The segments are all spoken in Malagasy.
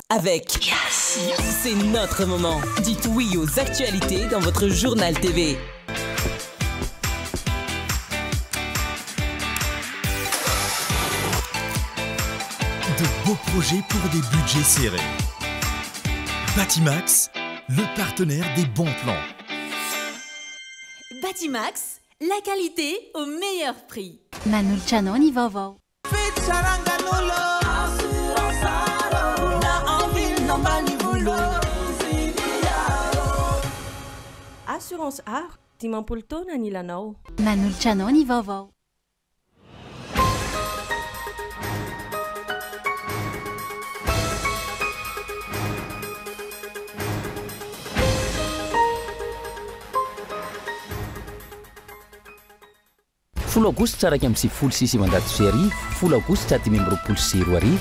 Avec Yes C'est notre moment. Dites oui aux actualités dans votre journal TV. De beaux projets pour des budgets serrés. Batimax, le partenaire des bons plans. Batimax, la qualité au meilleur prix. Manolotra anao ny vaovao. Assurance Art, 50 taona anilanao. Manolotra anao ny vaovao. Folo aogositra 1991, folo aogositra 2025,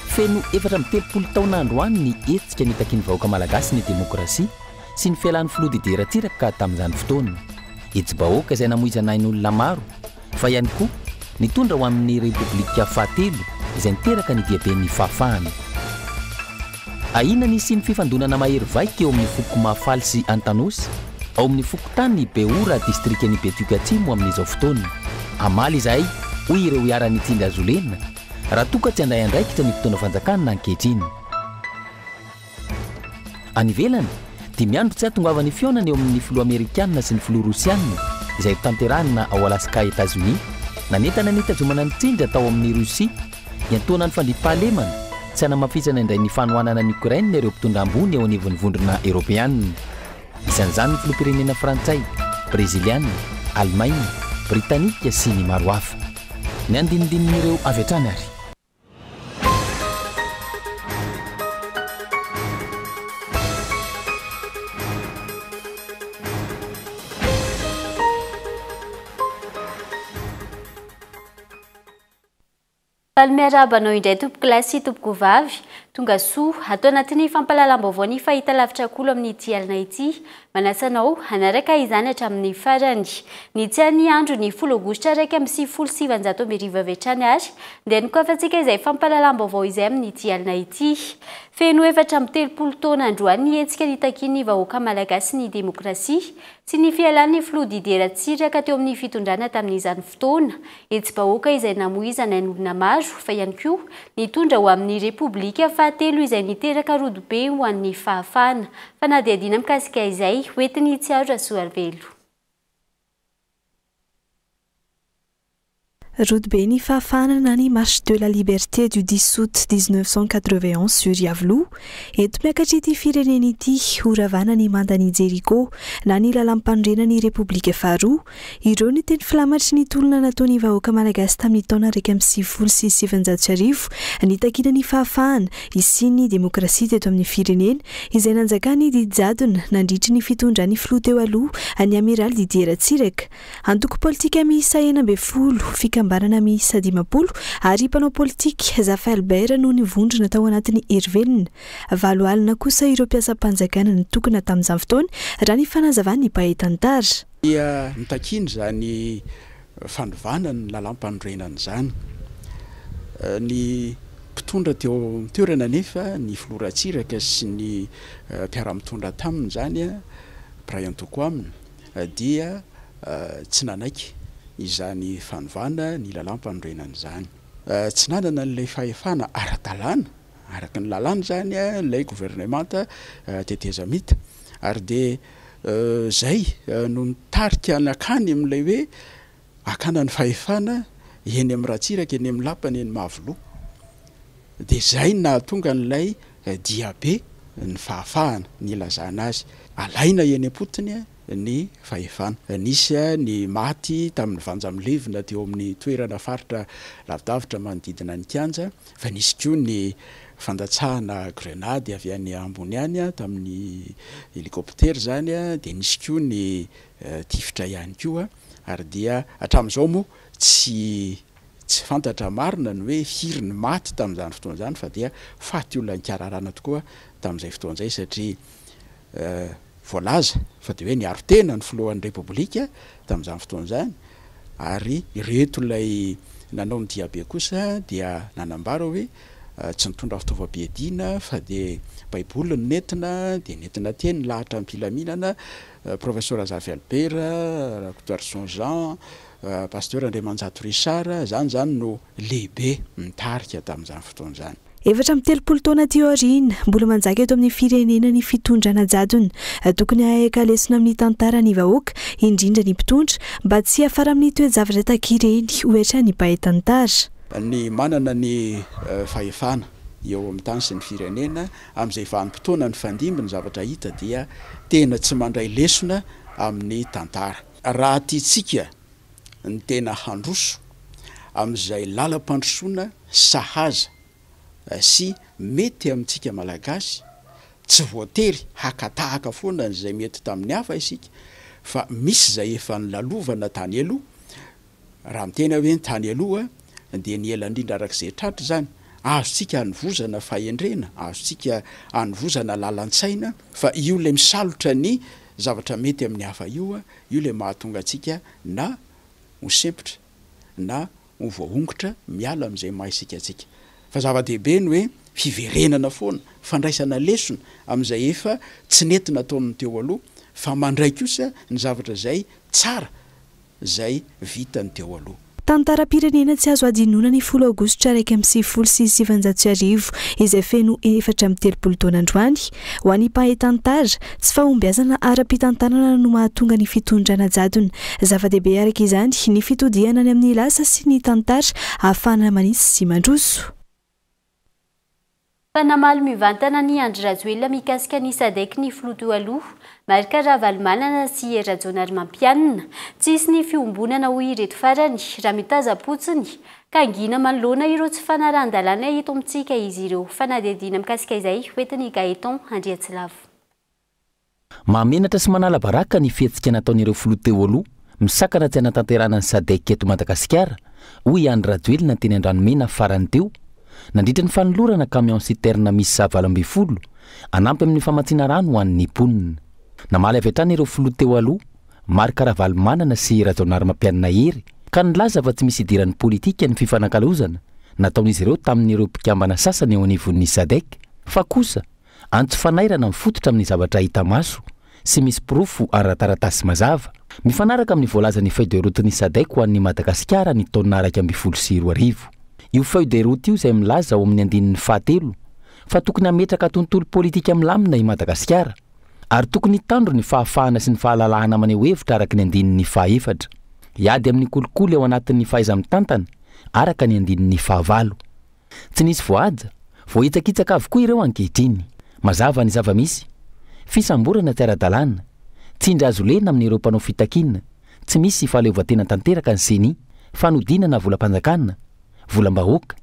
feno 34 taona androany ny hetsika nitakian'ny vahoaka malagasy ny demokrasia sy ny fialan'ny filoha Didier Ratsiraka tamin'izany fotoana. Hetsi-bahoaka izay namoizana ain'olona maro fa ihany koa nitondra ho amin'ny Repoblika fahatelo izay niteraka ny diaben'ny fahafahana. Ahiana ny hisian'ny fifandonana mahery vaika eo amin'ny foko Mahafaly sy Antanosy, ao amin'ny fokontany Behora, distrikan'i Betioky Atsimo amin'izao fotoana. Hamaly izahay, hoy ireo iharan'ny tsindry hazolena, raha toa ka tsy handray andraikitra ny mpitondra fanjakana ankehitriny. Any ivelany, dimy andro tsy hahatongavan'ny fihaonana eo amin'ny filoha amerikanina sy ny filoha rosianina, izay hotanterahina ao Alaska Etazonia, nanentana ny hitazomana ny tsindry atao amin'i Russie, Hiantohana ny fandriampahalemana sy hanamafisana indray ny fanohanana an'i Ukraine ireo mpitondra ambony eo anivon'ny Vondrona Eoropeanina. Isan'izany ny filoham-pirenena frantsay, breziliana, alemaina, britanika sy ny maro hafa. Ny andinindinin'ireo avy hatrany ary. Faly miarahaba anao indray tompokolahy sy tompokovavy. Tonga soa ato anatin'ny fampahalalam-baovao ny fahitalavitra Kolo amin'ity alina ity. Manasa anao hanaraka izany hatramin'ny farany. Ny tsy any andro ny folo aogositra 1991 avy hatrany ary dia nokafantsika izay fampahalalam-baovao izay amin'ity alina ity. Feno 34 taona androany ny hetsika nitakian'ny vahoaka malagasy ny demokrasia sy ny fialan'ny filoha Didier Ratsiraka teo amin'ny fitondrana tamin'izany fotoana. Hetsi-bahoaka izay namoizana ain'olona maro, fa ihany koa nitondra ho amin'ny Repoblika fahatelo izay niteraka rodobe ho an'ny fahafahana. Fanadihadiana mikasika izay, hoentin'i Tsiaro Rasoarivelo. Rodobe ny fahafahana na ny Marche de la Liberté du 10 août 1991 sur Iavoloha, eto miakatra ity firenena ity horavana ny mandan'i Jeriko na ny lalàm-panorenan'ny Repoblika faharoa. Ireo ny teny filamatry ny tolona nataon'ny vahoaka malagasy tamin'ny taona 1991 nitakiana ny fahafahana hisian'ny demokrasia teto amin'ny firenena izay nanjakan'ny didy jadona nandritry ny fitondran'ny filoha teo aloha ny Amiraly Didier Ratsiraka. Antoko politika miisa 16, fikambanana miisa 50 ary mpanao politika, Zafy Albert no nivondrona tao anatin'ny Hery Velona. Valo alina kosa ireo mpiasam-panjakana nitokona tamin'izany fotoana, raha ny fanazavan'ny mpahay tantara. Dia nitakiana izany fanovana ny lalàmpanorenana izany. Ny mpitondra teo an-toerana anefa, ny filoha Ratsiraka sy ny mpiara-mitondra taminy izany, mpiray antoko aminy, dia tsy nanaiky izany fanovana ny lalàmpanorenana izany. Tsy nanana an'ilay fahefana ara-dalàna, araka ny lalàna izany, ilay governemanta tetezamita. Ary dia izay no nitarika nankany amin'ilay hoe hakana ny fahefana eny amin'ny Ratsiraka, eny amin'ny lapany, eny Mavoloha. Dia izay no nahatonga an'ilay diabe ny fahafahana, nilazana azy. Alaina eny am-potony ny fahefana. Nisy ny maty tamin'ny vanja milevina teo amin'ny toerana faritra lavidavitra manodidina ny kianja, fa nisy koa ny fandatsahana grenady avy any ambony any tamin'ny helicoptera izany, dia nisy koa ny tifitra ihany koa, ary dia hatramin'izao moa tsy tsy fantatra marina ny hoe firy ny maty tamin'izany fotoana izany fa dia faty olona nikararana tokoa tamin'izay fotoana izay satria voalaza fa dia hoe niaro tena ny filohan'ny Repoblika tamin'izany fotoana izany ary ireto ilay nanao ny diabe kosa dia nanambara hoe. Tsy nitondra fitaovam-piadiana fa dia baiboly no nentina, dia nentina teny nilahatra am-pilaminana, Professeur Razafy Albert, Rakotoarison Jean, Pasteur Andriamanjato Richard, izany izany no lehibe nitarika tamin'izany fotoana izany. 34 taona aty aoriana, mbola manjaka eto amin'ny firenena ny fitondrana jadona. Tokony hahay lesona amin'ny tantara ny vahoaka, indrindra ny mpitondra, mba tsy hiafara amin'ny toe-javatra tahaka ireny, hoy hatrany ny mpahay tantara. Ny manana ny fahefana eo amin'ny tany sy ny firenena amin'izay vanim-potoana nifandimby ny zavatra hita dia tena tsy mandray lesona amin'ny tantara. Raha tiantsika ny tena handroso amin'izay lalam-pandrosoana sahaza sy mety amintsika Malagasy, tsy voatery haka tahaka foana an'izay mety tamin'ny hafa isika fa misy izay efa nolalovana tany aloha, raha miteny aho hoe ny tany aloha dia ny ela indrindra araka izay tratra izany, azontsika anovozana fahendrena, azontsika anovozana lalan-tsaina fa io ilay misalotra ny zavatra mety amin'ny hafa io, io ilay mahatonga antsika na ho sempotra na ho voahongotra miala amin'izay maha isika antsika. Fa zava-dehibe ny hoe fiverenana foana, fandraisana lesona amin'izay efa tsy nety nataon'ny teo aloha fa mandray kosa ny zavatra izay tsara izay vitan'ny teo aloha. Tantaram-pirenena tsy azo hadinoina ny folo aogositra 1991 izay feno 34 taona androany. Ho an'ny mpahay tantara, tsy fahombiazana ara-pitantanana no mahatonga ny fitondrana jadona. Zava-dehibe araka izany ny fitodihana any amin'ny lasa sy ny tantara ahafahana manitsy sy mandroso. Fa namaly mivantana an'i Andry Rajoelina mikasika ny Sadec ny filoha teo aloha, Marc Ravalomanana sy Hery Rajaonarimampianina. Tsy hisy ny fiombonana hoy ireto farany, raha mitazam-potsiny ka hangina manoloana ireo tsy fanarahan-dalàna eto amintsika izy ireo. Fanadihadiana mikasika izay hoentin'i Gaëtan Andriatsilavo. Mahamenatra sy manala baraka ny fihetsika nataon'ireo filoha teo aloha misakana tsy hanatanterahana ny Sadec eto Madagasikara, hoy i Andry Rajoelina teny Andranomena farany teo, nandritra ny fanolorana camion citerne miisa 18 hanampy amin'ny famatsiana rano ho an'ny mponina. Namaly avy hatrany ireo filoha teo aloha, Marc Ravalomanana sy Rajaonarimampianina Hery, ka nilaza fa tsy misy idiran'ny politika ny fifanakalozana nataon'izy ireo tamin'ireo mpikambana sasany eo anivon'ny Sadec, fa kosa Antso fanairana mifototra amin'ny zavatra hita maso sy misy porofo ara-taratasy mazava, mifanaraka amin'ny voalazan'ny feuille de route-n'ny Sadec ho an'i Madagasikara ny taona 2011. Io feuille de route io izay milaza ao amin'ny andininy fahatelo fa tokony hametraka tontolo politika milamina i Madagasikara ary tokony hitandro ny fahafahana sy ny fahalalahana maneho hevitra araka ny andininy fahaefatra. Hiady amin'ny kolikoly ao anatin'ny fahaiza-mitantana araka ny andininy fahavalo. Tsy nisy voahaja, voahitsakitsaka avokoa ireo ankehitriny. Mazava ny zava-misy. Fisamborana tsy ara-dalàna, tsindry azo lena amin'ireo mpanao fitakiana, tsy misy fahaleovantena tanteraka ny Ceni, fanodinana volam-panjakana, volam-bahoaka,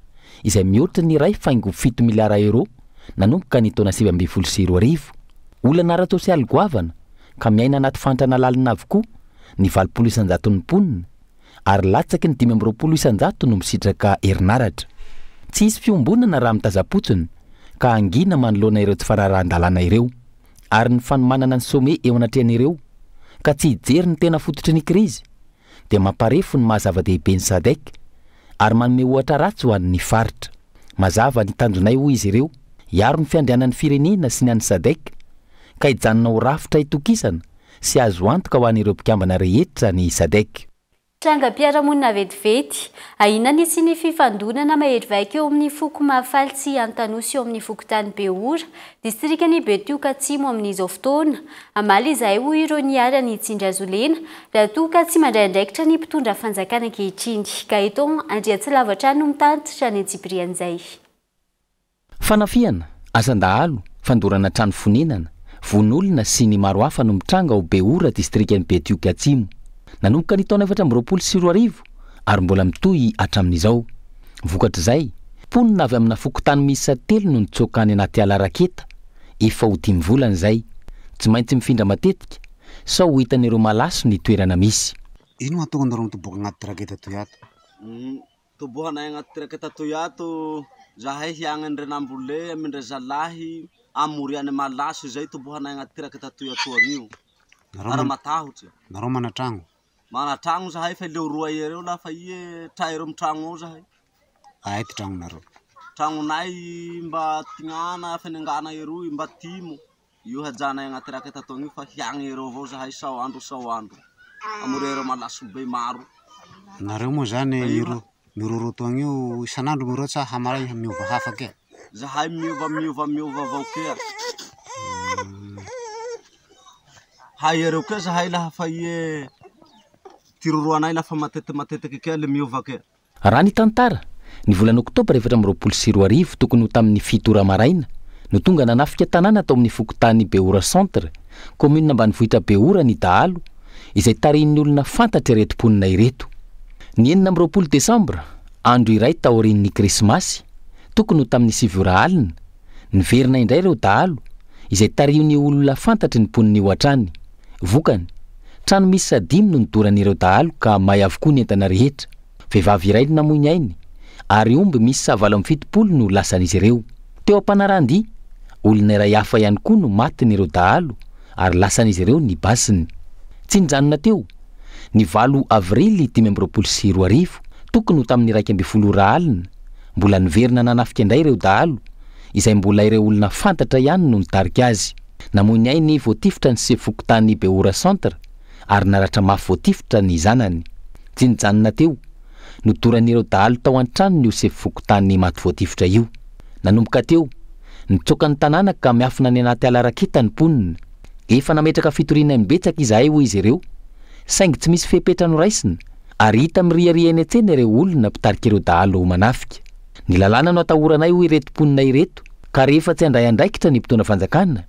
izay mihoatra ny iray faingo fito miliara euros nanomboka ny taona 2019. Olana ara-tsosialy goavana ka miaina anaty fahantrana lalina avokoa ny 80 isan-jaton'ny mponina. ary latsaky ny 25% no misitraka herinaratra. Tsy hisy fiombonana raha mitazam-potsiny ka hangina manoloana ireo tsy fanarahan-dalàna ireo, ary ny fanomanana ny sommet eo anatrehan'ireo ka tsy hijery ny tena fototry ny krizy dia mamparefo ny maha zava-dehibe ny Sadec ary manome ohatra ratsy ho an'ny faritra. Mazava ny tanjonay hoy izy ireo, hiaro ny fiandrianan'ny firenena sy ny an'ny Sadec ka hijanona ho rafitra itokisana sy azo antoka ho an'ireo mpikambana rehetra ny Sadec. Trangam-piarahamonina vetivety. Ahiana ny hisian'ny fifandonana mahery vaika eo amin'ny foko Mahafaly sy Antanosy eo amin'ny fokontany Behora, distrikan'i Betioka Atsimo amin'izao fotoana. Hamaly izahay hoy ireo niharan'ny tsindry azo lena raha toa ka tsy mandray andraikitra ny mpitondra fanjakana ankehitriny. Gaëtan Andriatsilavo hatrany no mitatitra ny antsipirian'izay. Fanafihana, asan-dahalo, fandorana trano fonenana, vono olona sy ny maro hafa no mitranga ao Behora, distrikan'i Betioky Atsimo. Nanomboka ny taona 2024 ary mbola mitohy hatramin'izao. Vokatr'izay, mponina avy amina fokontany miisa telo no nitsoaka any anaty ala raketa, efa ho dimy volana izay. Tsy maintsy mifindra matetika sao ho hitan'ireo malaso ny toerana misy. Ino mahatonga anareo mitoboka agnaty raketa toy ato? Tobohanay agnaty raketa toy ato zahay hiagny andre nambole amindre zalahy amoriany malaso izay tobohanay agnaty raketa toy atoa io. Ary matahotry. Nareo mana tragno? Mana tragno zahay fa leo roa ereo lafa ie tra ereo mitragno ao zahay. Aia ty tragnonareo? Tragnonay mba tignana fenengana eroy mba timo io hajanay agnaty raketa atoagna io fa hiagna ereo avao zahay sao andro sao andro. Amoria ereo malaso be maro. Nareo moa zany miroro atoagna io isan'andro miroro sa hamaray miova hafa kea? Zahay miova miova miova avao kea. Hay ereo kea zahay laha fa ie tiroroanay lafa matete matetiky kea le miova kea. Raha ny tantara, ny volana oktobra 2024 tokony ho tamin'ny 7 ora maraina no tonga nanafika tanàna tao amin'ny fokontany Beora Centre, kaominina ambanivohitra Beora ny dahalo izay tarihin'ny olona fantatra ireto mponina ireto. Ny 26 desambra, andro iray taorian'ny krismasy, tokony ho tamin'ny 9 ora alina, niverina indray ireo dahalo izay tarihin'ny olona fantatry ny mponina io hatrany. Vokany, trano miisa 5 no nidoran'ireo dahalo ka may avokoa ny entana rehetra. Vehivavy iray no namoy ny ainy ary omby miisa 78 no lasan'izy ireo. Teo am-panarahan-dia, olona iray hafa ihany koa no matin'ireo dahalo ary lasan'izy ireo ny basiny. Tsy nijanona teo, ny 8 avrily 2025, tokony ho tamin'ny 11 ora alina, mbola niverina nanafika indray ireo dahalo, izay mbola ireo olona fantatra ihany no nitarika azy. Namoy ny ainy voatifitra ny sefo fokontany Beora Centre ary naratra mafy voatifitra ny zanany. Tsy nijanona teo, nodoran'ireo dahalo tao an-tranony io sefo fokontany maty voatifitra io. Nanomboka teo, nitsoaka ny tanàna ka miafina any anaty ala raketa ny mponina. Efa nametraka fitoriana imbetsaka izahay hoy izy ireo, saingy tsy misy fepetra noraisina ary hita miriaria eny an-tsena ireo olona mpitarika ireo dahalo manafika. Ny lalàna no atahoranay hoy ireto mponina ireto, ka rehefa tsy handray andraikitra ny mpitondra fanjakana,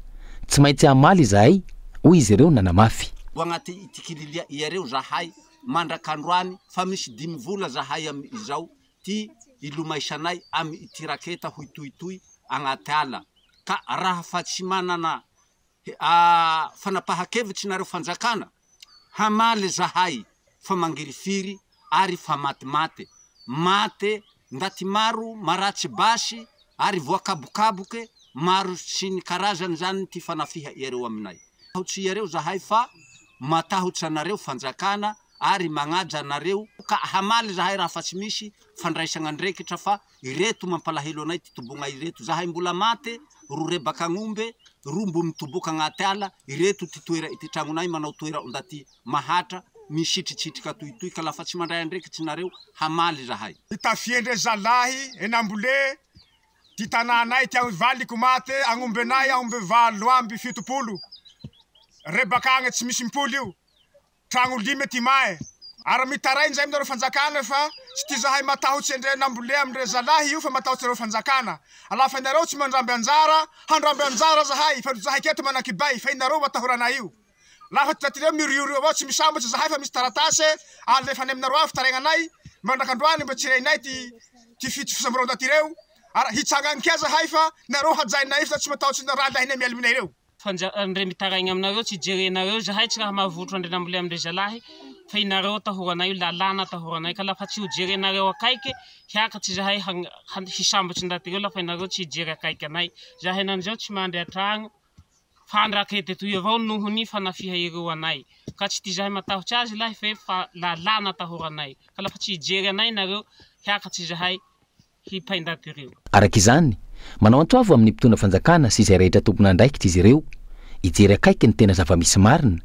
tsy maintsy hamaly izahay, hoy izy ireo nanamafy. Ho agnaty ity kililia iareo zahay mandrak'androany fa misy 5 vola zahay amy izao ty ilomaisanay amy ity raketa ho itoitoy agnaty ala ka raha fa tsy manana fanapahan-kevitry nareo fanjakana hamaly zahay fa mangirifiry ary fa matimate mate ndaty maro maratsy basy ary voakabokaboke maro sy ny karazany zany ty fanafiha iareo aminay. Tsy iareo zahay fa matahotra anareo fanjakana ary magnaja anareo ka hamaly zahay raha fa tsy misy fandraisana andraikitra fa ireto mampalahelo anay ty tobogna ireto zahay mbola mate ro rebaka agnombe ro mbo mitoboka agnaty ala ireto ty toera ty tragnonay manao toera ndaty mahatra misitritsitrika toitoy ka lafa tsy mandray andraikitsy nareo hamaly zahay. Itafiendre zalahy enambole ty tanànay ty valiko mate agnombenay agnombe 78 rebaka agny tsy misy mipoly io tragno lime ty mae ary mitarainy zay aminareo fanjakana fa tsy ty zahay matahotsy andre nambole amindre zalahy io fa matahotsy nareo fanjakana alafa nareo tsy mandramby anjara handramby anjara zahay fa zahay keto manakibay fa inareo matahoranay io lafa tatireo miriorio avao tsy misambotsy zahay fa misy taratasy alefa aminareo avy tarainanay mandrakandroany mba tsy reinay ty ty fisamborao tatireo ary hitsangany kea zahay fa nareo hajainay fa tsy matahotsy raha lahinay mialiminay ireo. Andre mitaraigna aminareo tsy jerenareo zahay tsy raha mahavotro andre nambole amindre zalahy fa inareo atahoranay io lalàna atahoranay ka lafa tsy ho jerenareo akaiky hiakatsy zahay hisambotsy ndaty ireo lafa inareo tsy hijery akaiky anay zahay nanizao tsy mandry an-tragno fa andrakety toy avao noho ny fanafiha ireo anay ka tsy ty zahay matahotsy azy lahy fa lalàna atahoranay ka lafa tsy hijery anay nareo hiakatsy zahay hipaindaty ireo. Araka izany, manao antoavo amin'ny mpitondra fanjakana sy izay rehetra tompon'andraikitra izy ireo hijery akaiky ny tena zava-misy marina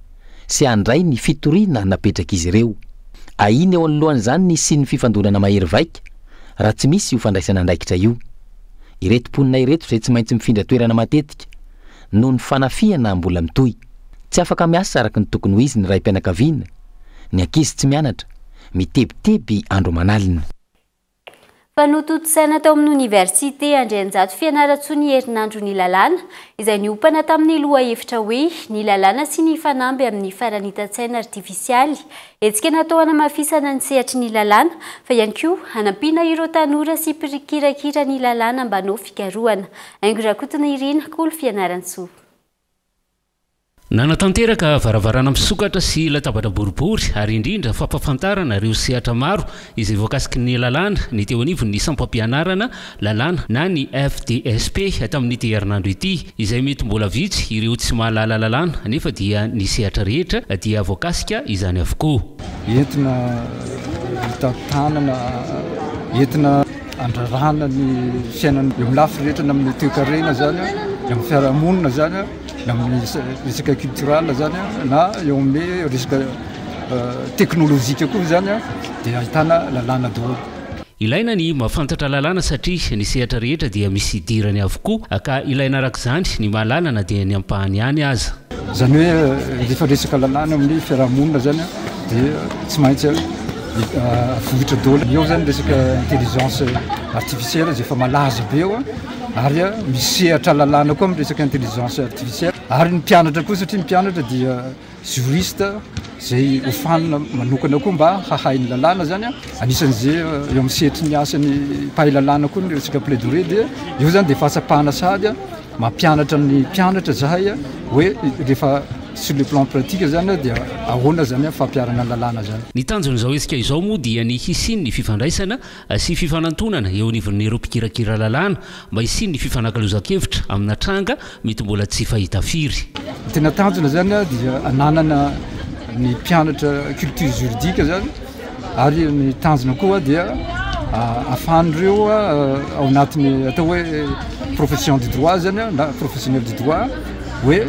sy handray ny fitoriana napetraka izy ireo. Ahiny eo anoloan'izany ny sy ny fifandonana mahery vaika raha tsy misy io fandraisana andraikitra io. Ireto mponina ireto izay tsy maintsy mifindra toerana matetika noho ny fanafihana mbola mitohy. Tsy afaka miasa araka ny tokony ho izy ny ray-pianakaviana, ny ankizy tsy mianatra, mitebiteby andro aman'alina. Fa notontosaina tao amin'ny oniversite Andrianjato Fianarantsoa ny herinandro ny lalàna izay niompana tamin'ny lohahevitra hoe ny lalàna sy ny fanamby amin'ny faranita-tsaina artifisialy. Hetsika natao hanamafisana ny sehatry ny lalàna fa ihany koa hanampiana ireo tanora sy mpikirakira ny lalàna mba hanao fikarohana. Haingo Rakotina Irina, Kolo Fianarantsoa. Nanatanteraka varavarana misokatra sy latabatra boribory ary indrindra fampahafantarana ireo sehatra maro izay voakasiky ny lalàna ny teo anivon'ny sampam-pianarana lalàna na ny FDSP tamin'ity herinandro ity izay mety mbola vitsy ireo tsy mahalala lalàna nefa dia ny sehatra rehetra dia voakasika izany avokoa. Entina hitantanana, entina andrarana ny fiainana eo amin'ny lafy rehetra na amin'ny toekarena izany, eo amin'ny fiarahamonina izany, na amin'ny resaka culturale izany, na eo amin'ny resaka teknolojika koa izany dia ahitana lalàna daholo. Ilaina ny mahafantatra lalàna satria ny sehatra rehetra dia misy idirany avokoa ka ilaina araka izany ny mahalala na dia ny ampahany ihany aza. Izany hoe rehefa resaka lalàna amin'ny fiarahamonina izany dia tsy maintsy avohitra daholo. Eo izany resaka intelligence artificielle izay efa malaza be eo ary misy sehatra lalàna koa amin'ny resaka intelligence artificielle ary ny mpianatra koa satria ny mpianatra dia Juriste izay hofanina manokana koa mba hahay ny lalàna zany an, anisan'izay eo amin'ny sehatry ny asan'ny mpahay lalàna koa ny resaka plaidoirie dia eo zany dia fahatsapana sahady an, mampianatra ny mpianatra zahay an hoe rehefa sur le plan pratique zany dia ahoana zany fampiharana ny lalàna zany. Ny tanjon'izao hetsika izao moa dia ny hisian'ny fifandraisana sy fifanantonana eo anivon'ireo mpikirakira lalàna mba hisian'ny fifanakalozan-kevitra amina tranga mety mbola tsy fahita firy. Ny tena tanjona izany dia ananana ny mpianatra culture juridique izany ary ny tanjona koa dia ahafahan'ireo ao anatin'ny atao hoe profession du droit zany na professionnel du droit hoe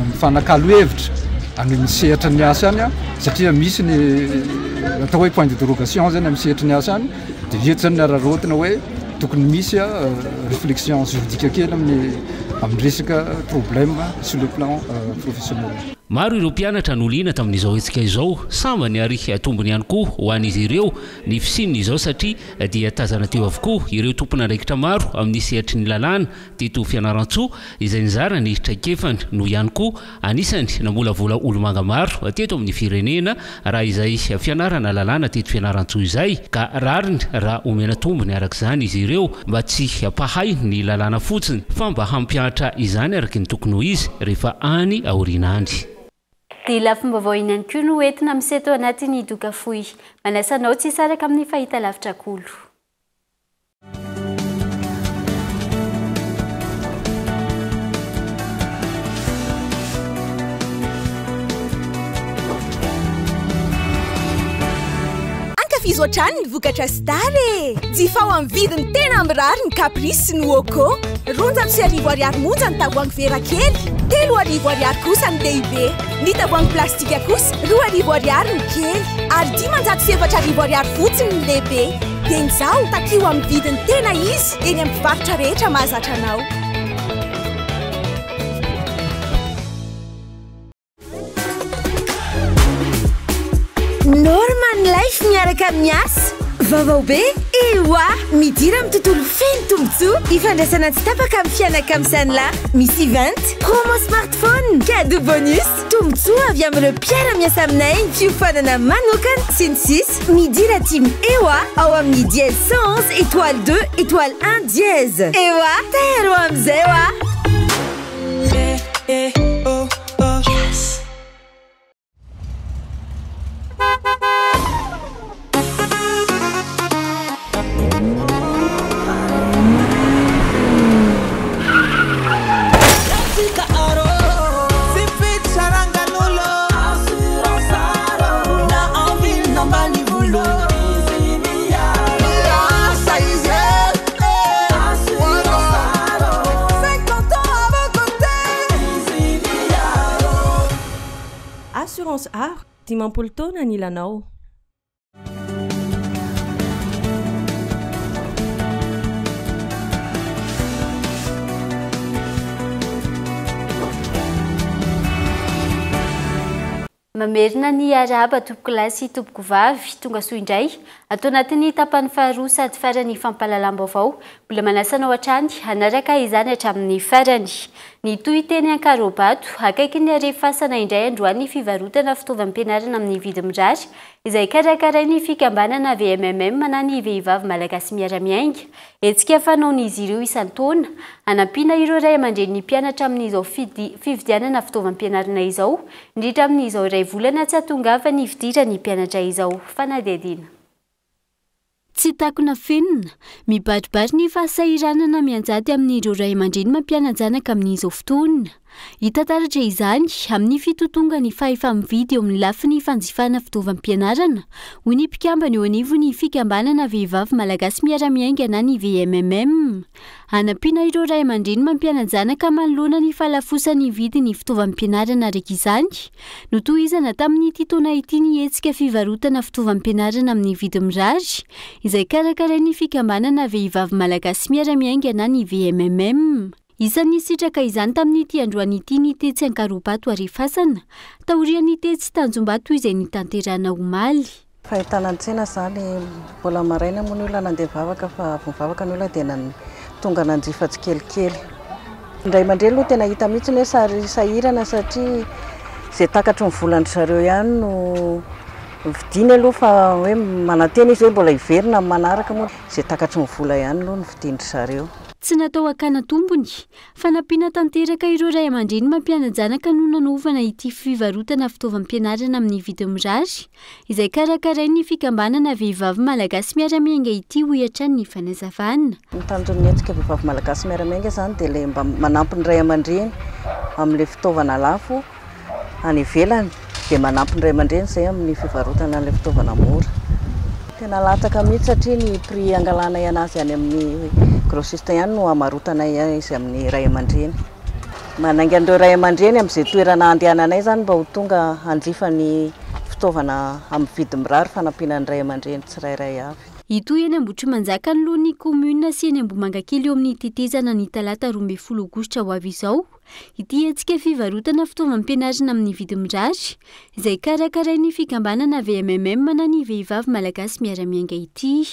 mifanakalo hevitra any amin'ny sehatra ny asa any satria misy ny atao hoe point de dérogation zany amin'ny sehatry ny asa any dia eto zany ny araraotina hoe tokony misy réflexion juridique kely amin'ny amin'ny resaka problème sur le plan professionnel. Maro ireo mpianatra no liana tamin'izao hetsika izao, sambany ary tombony ihany koa ho an'izy ireo ny fisian'izao satria dia tazana teo avokoa ireo tompon'andraikitra maro amin'ny sehatry ny lalàna teto Fianarantsoa izay nizara ny traikefany no ihany koa anisany namolavola olomanga maro teto amin'ny firenena raha izay fianarana lalàna teto Fianarantsoa izay ka rariny raha omena tombony araka izany izy ireo mba tsy mpahay ny lalàna fotsiny fa mba hampihatra izany araka ny tokony ho izy rehefa any aoriana any. Dia lafim-baovao iny ihany koa no entina miseto anatin'ny doka fohy. Manasa anao tsy hisaraka amin'ny fahitalavitra Kolo. Ankafizo hatrany ny vokatra Star e! Jifao amin'ny vidiny tena mirary ny Caprice sy ny Woko. 1200 ariary monja ny tavoahangy vera kely, 3000 ariary kosa ny lehibe. Ny tavoahangy plastika kosa 2000 ariary ny kely ary 4500 ariary fotsiny ny lehibe. Dia izao, takio amin'ny vidiny tena izy eny amin'ny mpivarotra rehetra mahazatra anao. Norman Life miaraka amin'ny asa. Vaovao be? Ewa! Midira amin'ny tontolo feno tombontsoa ifandraisana tsy tapaka amin'ny fianakamisan'la. Misy event, promo smartphone, cadeau bonus, tombontsoa avy amin'ireo mpiara-miasa aminay, fiofanana manokana, sy ny sisa Midira team Ewa ao amin'ny dièse 111 étoile 2 étoile 1 dièse. Ewa! Tairo amin'izay wa! Assurance Aro, 50 taona ny ilanao. Mamerina ny arahaba tompokolahy sy tompokovavy, tonga soa indray ato anatin'ny tapany faharoa sady farany fampahalalam-baovao. Mbola manasa anao hatrany hanaraka izany hatramin'ny farany. Nitohy teny Ankarobato, akaikin'ny Arefasana indray androany ny fivarotana fitaovam-pianarana amin'ny vidy mirary, izay karakarain'ny fikambanana VMMM na ny Vehivavy Malagasy Miara-Miainga. Hetsika fanaon'izy ireo isan-taona, hanampiana ireo ray aman-drenin'ny mpianatra amin'izao fividianana fitaovam-pianarana izao, indrindra amin'izao iray volana tsy hahatongavan'ny fidiran'ny mpianatra izao. Fanadihadiana. Tsy takona afenina, mibaribary ny fahasahiranana mianjady amin'ireo ray aman-dreny mampiana-janaka amin'izao fotoana. Hita taratra izany amin'ny fitotongan'ny fahefa-mividy eo amin'ny lafiny fanjifana fitaovam-pianarana, hoy ny mpikambana eo anivon'ny fikambanana Vehivavy Malagasy Miara-Miainga na ny VMMM. Hanampiana ireo ray aman-dreny mampiana-janaka manoloana ny fahalafosan'ny vidin'ny fitaovam-pianarana araka izany, notohizana tamin'ity taona ity ny hetsika fivarotana fitaovam-pianarana amin'ny vidy mirary, izay karakarain'ny fikambanana Vehivavy Malagasy Miara-Miainga na ny VMMM. Isan'ny nisitraka izany tamin'ity androany ity ny tetsy Ankarobato Arifasana, taorian'ny tetsy Tanjombato izay nitanterana omaly. Fahitana ny tsena izany, mbola maraina moa ny olona nandeha nivavaka fa avy nivavaka ny olona dia tonga nanjifa tsikelikely. Ny ray aman-dreny aloha tena hita mihitsy ny hoe sary sahirana satria izay takatry ny volan-dry zareo ihany no vidiany aloha fa hoe manantena izy hoe mbola hiverina amin'ny manaraka moa izay takatry ny vola ihany aloha no vidian-dry zareo. Tsy natao hakana tombony, Fanampiana tanteraka ireo ray aman-dreny mampiana-janaka no nanaovana ity fivarotana fitaovam-pianarana amin'ny vidiny mirary, izay karakarain'ny fikambanana Vehivavy Malagasy Miara-Miainga ity, hoy hatrany ny fanazavana. Ny tanjon'ny hetsika Vehivavy Malagasy Miara-Miainga izany dia ilay mba manampy ny ray aman-dreny amin'ilay fitaovana lafo. any ivelany dia manampy ny ray aman-dreny izay amin'ny fivarotana an'ilay fitaovana mora. Tena latsaka mihitsy satria ny prix angalanay anazy any amin'ny grossiste ihany no hamarotanay izy amin'ny ray aman-dreny. Manainga an'ireo ray aman-dreny amin'izay toerana andehananay izany mba ho tonga hanjifa ny fitaovana amin'ny vidiny mirary fanampiana ny ray aman-dreny tsirairay avy. Hitohy eny Ambohitrimanjaka anoloan'ny kaominina sy eny Ambohimangakely eo amin'ny tetezana ny talata 12 aogositra ho avy izao. Ity hetsika fivarotana fitaovam-pianarana amin'ny vidy mirary, izay karakarain'ny fikambanana VMMM na ny Vehivavy Malagasy Miara-Miainga ity.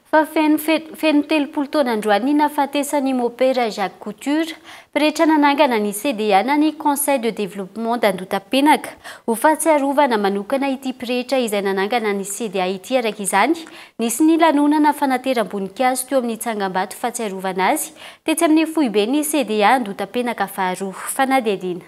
Fa feno feno 30 taona androany ny nahafatesan'i Mopera Jacques Couture, pretra nanangana ny CDA na ny Conseil de Développement d'Andotapenaka. Ho fahatsiarovana manokana ity pretra izay nanangana ny CDA ity araka izany, nisy ny lanonana fanateram-boninkazo teo amin'ny tsangambato fahatsiarovana azy Tetsy amin'ny foiben'ny CDA Andotapenaka faharoa. Fanadihadiana.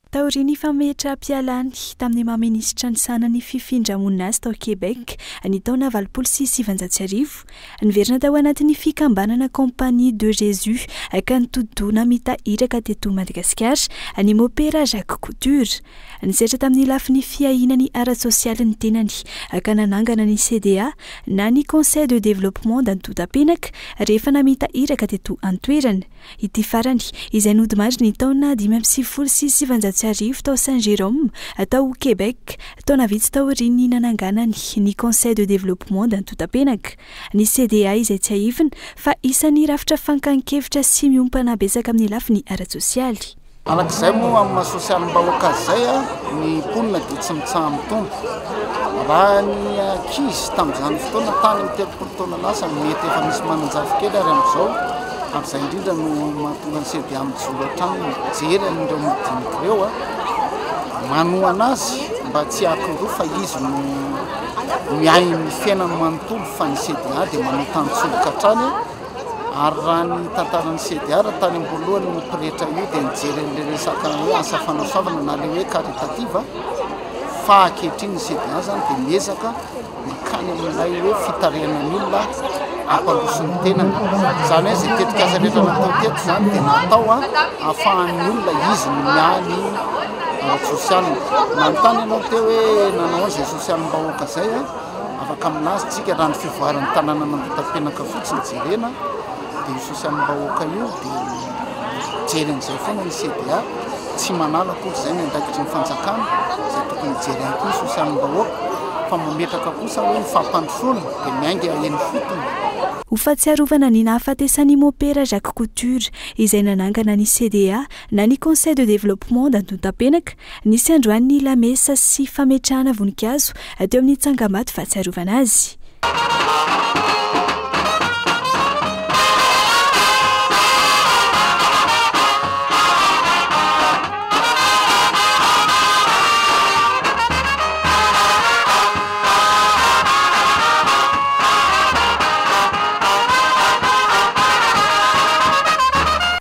Taorian'ny fametraham-pialany tamin'ny maha minisitra nisahana ny fifindra-monina azy tao Québec ny taona 1980, niverina tao anatin'ny fikambanana Compagnie de Jésus ka nitodi-doha namita iraka teto Madagasikara ny Mopera Jacques Couture. Nisehatra tamin'ny lafiny fiahiana ny ara-tsosialy ny tenany ka nanangana ny CDA na ny Conseil de Développement d'Andotapenaka rehefa namita iraka teto an-toerana. Ity farany, izay nodimandry ny taona 1995 tao Saint-Jérôme, tao Québec, taona vitsy taorian'ny nananganany ny Conseil de Développement d'Andotapenaka. Ny CDA izay tsiahivina fa isan'ny rafitra fankan-kevitra sy miompana betsaka amin'ny lafiny ara-tsosialy. Arak'izay moa amin'ny maha sosialim-bahoaka azy izay, ny mponina dia tsy mitsaha-mitombo. Raha ny ankizy tamin'izany fotoana tany amin'ny 30 taona lasa mety efa misy manan-jafikely ary amin'izao, ary izay indrindra no mahatonga ny CDA mijoro hatrany mijery an'ireo madinika ireo, manohana azy mba tsy hakiroa fa izy no miahy ny fiainany manontolo fa ny CDA dia manao tantsoroka hatrany. Ary raha ny tantaran'ny CDR tany am-boalohany io pretra io dia nijery an'ilay resaka hoe asa fanasoavana na ilay hoe caritative fa ankehitriny ny CDA zany dia miezaka mankany amin'ilay hoe fitarihana ny olona hampandroso ny tenany. Izany hoe izay tetikasa rehetra natao teto izany dia natao ahafahan'ny olona izy no miahy ny ara-tsosialiny. Nanontany ianao teo hoe nanao an'izay sosialim-bahoaka izay. Afaka milaza isika raha ny fivoaran'ny tanànan'Ambohitapenaka fotsiny jerena dia io sosialim-bahoaka io dia mijery an'izay foana ny CDA, tsy manala akory izay ny andraikitry ny fanjakana izay tokony hijery ihany koa ny sosialim-bahoaka fa mametraka kosa hoe ny fampandrosoana dia miainga eny ifotony. Ho fahatsiarovana ny nahafatesan'i Mopera Jacques Couture izay nanangana ny CDA na ny Conseil de Développement d'Andotapenaka, nisy androany ny lamesa sy fametrahana voninkazo teo amin'ny tsangambato fahatsiarovana azy.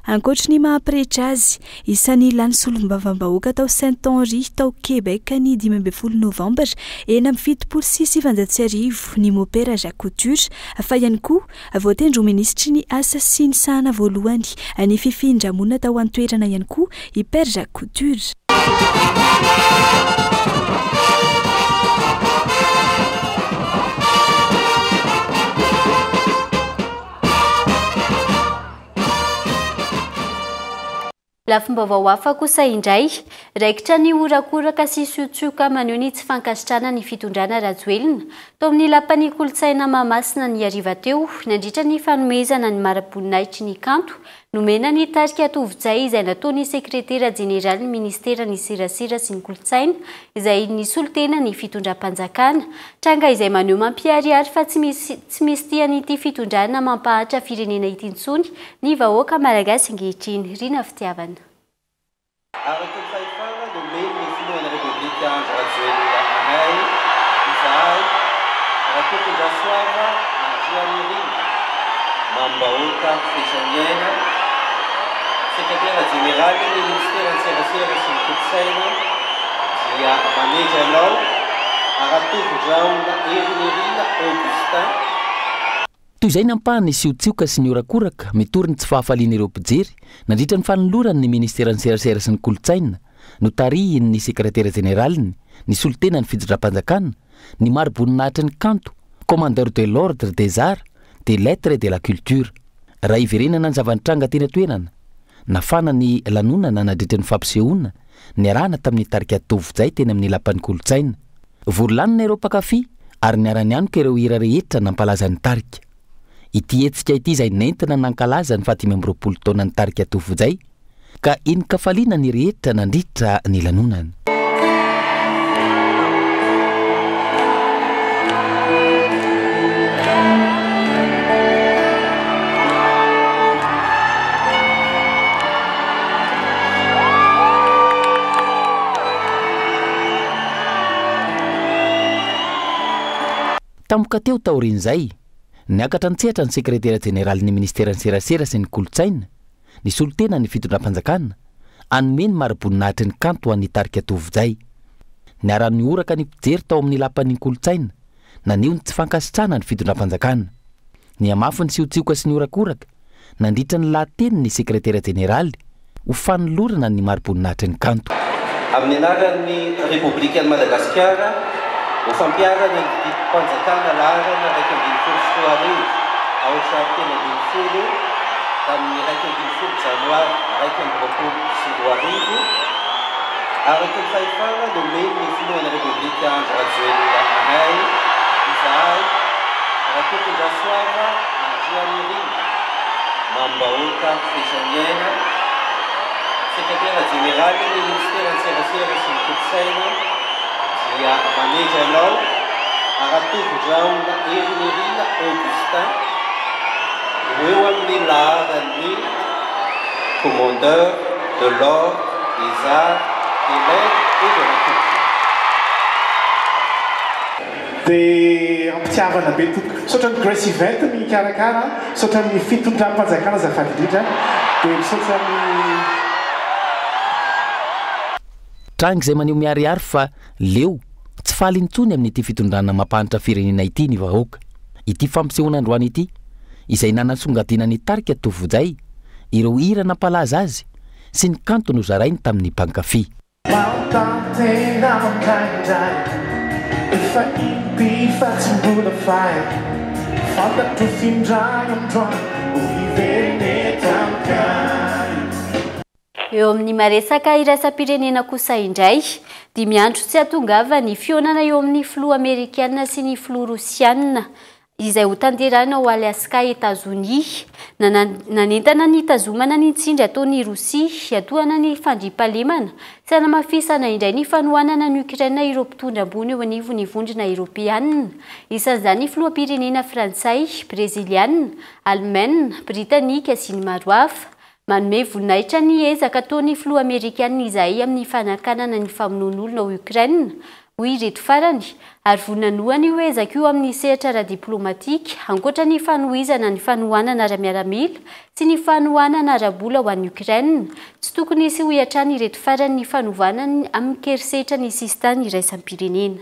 Ankoatry ny maha pretra azy, isan'ny lany solombavambahoaka tao Saint-Henri tao Québec ny 15 novambra 1976 ny Mopera Jacques Couture, fa ihany koa voatendry ho minisitry ny asa sy ny sahana voalohany ny fifindra-monina tao an-toerana ihany koa i Père Jacques Couture. Lafim-baovao hafa kosa indray, raikitra ny horakoraka sy siotsioka maneho ny tsy fankasitrahana ny fitondrana Rajoelina, tao amin'ny Lapan'ny Kolontsaina Mahamasina ny hariva teo, nandritra ny fanomezana ny mari-boninahitry ny kanto nomena ny tarika Tovojay izay nataon'ny Sekretera Jeneralin'ny Ministeran'ny Serasera sy ny Kolontsaina izay nisolo tena ny fitondram-panjakana. Tranga izay maneho mampiharihary fa tsy misy tsy misy tia an'ity fitondrana mampahantra firenena ity intsony ny vahoaka malagasy ankehitriny. Rina Fitiavana. Araka ny fahefana nomen'ny Filohan'ny Repoblika Andry Rajoelina anay, izahay, Rakotondrasoava Andrianirina, Mamim-bahoaka Fetraniaina, Sekretera Jeneralin'ny Minisiteran'ny Serasera sy ny Kolontsaina, dia manendry anao Ratovodraona Herinirina Augustin. Toy izay ny ampahany nisiotsioka sy nihorakoraka mitory ny tsy fahafalian'ireo mpijery nandritra ny fanolorany ny Ministeran'ny Serasera sy ny Kolontsaina notarihin'ny Sekretera Jeneraliny nisolo tena ny fitondram-panjakana ny mari-boninahitry ny kanto Commandeur de l'Ordre des Arts, des Lettres et de la Culture. Raha hiverenana ny zava-nitranga teny an-toerana, nafana ny lanonana nandritra ny fampisehoana niarahana tamin'ny tarika Tovojay teny amin'ny Lapan'ny Kolontsaina. Vory lanona ireo mpankafy ary niara-nianoka ireo hira rehetra nampalaza ny tarika. Ity hetsika ity izay nentina nankalaza ny faha-25 taonan'ny tarika Tovojay ka henin-kafaliana ny rehetra nandritra ny lanonana. Tampoka teo taorian'izay, niakatra an-tsehatra ny sekretera jeneralin'ny minisiteran'ny Serasera sy ny Kolontsaina, nisolo tena ny fitondram-panjakana, hanome ny mari-boninahitry ny kanto ho an'ny tarika Tovojay. Niara-nihoraka ny mpijery tao amin'ny lapan'ny kolontsaina, naneho ny tsy fankasitrahana ny fitondram-panjakana. Nihamafy ny siotsioka sy ny horakoraka, nandritra ny lahateny ny sekretera jeneraly ho fanolorana ny mari-boninahitry ny kanto. Amin'ny anaran'ny Repoblikan'i Madagasikara, ho fampiharana ny didim-panjakana laharana 2011 aotra 13 tamin'ny 11 janoary 2021, araka ny fahefana nomen'ny Filohan'ny Repoblika Andry Rajoelina anay, izahay, Rakotondrasoava Andrianirina, Mamim-bahoaka Fetraniaina, Sekretera Jeneralin'ny Minisiteran'ny Serasera sy ny Kolontsaina dia manendry anao Ratovodraona Herinirina Augustin ho eo amin'ny laharan'ny Commandeur de l'Ordre des Arts, des Lettres et de la Culture. Dia ampitiavana be tompoko. Misaotra ny Grace Event nikarakara, misaotra ny fitondram-panjakana azafady indrindra, dia misaotra ny. Tranga izay maneho miharihary fa leo, tsy faly intsony amin'ity fitondrana mampahantra firenena ity ny vahoaka. Ity fampisehoana androany ity, izay nanasongadina ny tarika Tovojay, ireo hira nampalaza azy sy ny kanto nozarainy tamin'ny mpankafy. Manontany tena aho indraindray Efa impiry fa tsy mbola fay Fantatro f'indray androany Ho hiverina eto amiko Eo amin'ny maresaka iraisam-pirenena kosa indray, dimy andro tsy hahatongavan'ny fihaonana eo amin'ny filoha amerikana sy ny filoha rosiana izay hotanterahina ao Alaska, Etazonia. Nanentana ny hitazomana ny tsindry ataon'i Rosia hiatohana ny fandriampahalemana sy hanamafisana indray ny fanohanana an'i Ukraine ireo mpitondra ambony eo anivon'ny Vondrona Eoropeanina, isan'izany ny filoham-pirenena frantsay, breziliana, alemaina, britanika sy ny maro hafa. Manome voninahitra ny ezaka ataon'ny filoha amerikana izahay amin'ny fanakanana ny famonoan'olona ao Ukraine. hoy ireto farany, ary vonona hanohana io ezaka io amin'ny sehatra ara-diplaomatika, ankoatra ny fanohizana ny fanohanana ara-miaramila sy ny fanohanana ara-bola ho an'i Ukraine. Tsy tokony hisy hoy hatrany ireto farany ny fanovana amin-kerisetra ny sisintany iraisam-pirenena.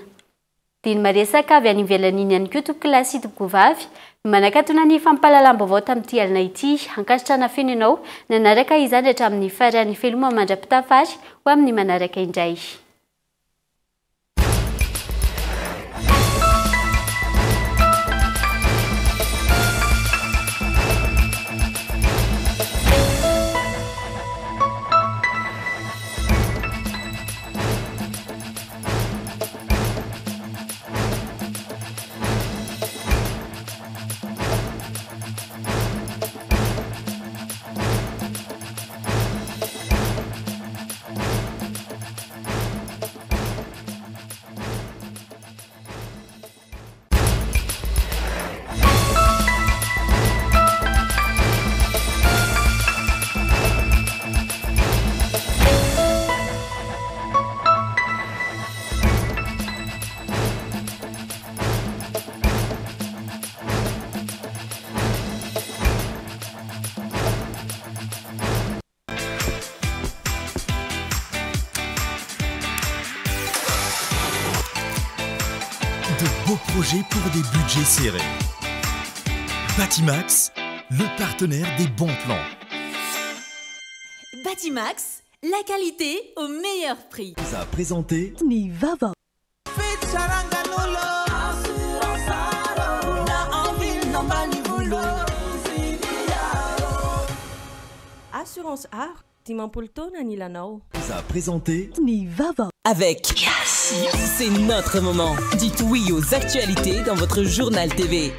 Dia ny maresaka avy any ivelany iny ihany koa tompokolahy sy tompokovavy no manakatona ny fampahalalam-baovao tamin'ity alina ity. Ankasitrahana feno ianao nanaraka izany hatramin'ny farany. Veloma mandra-pitafa ary ho amin'ny manaraka indray. De beaux projets pour des budgets serrés. Batimax, le partenaire des bons plans. Batimax, la qualité au meilleur prix. Vous a présenté Ny vaovao. Assurance Art, 50 taona ny ilanao. Vous a présenté Ny vaovao. Avec C'est notre moment. Dites oui aux actualités dans votre journal TV.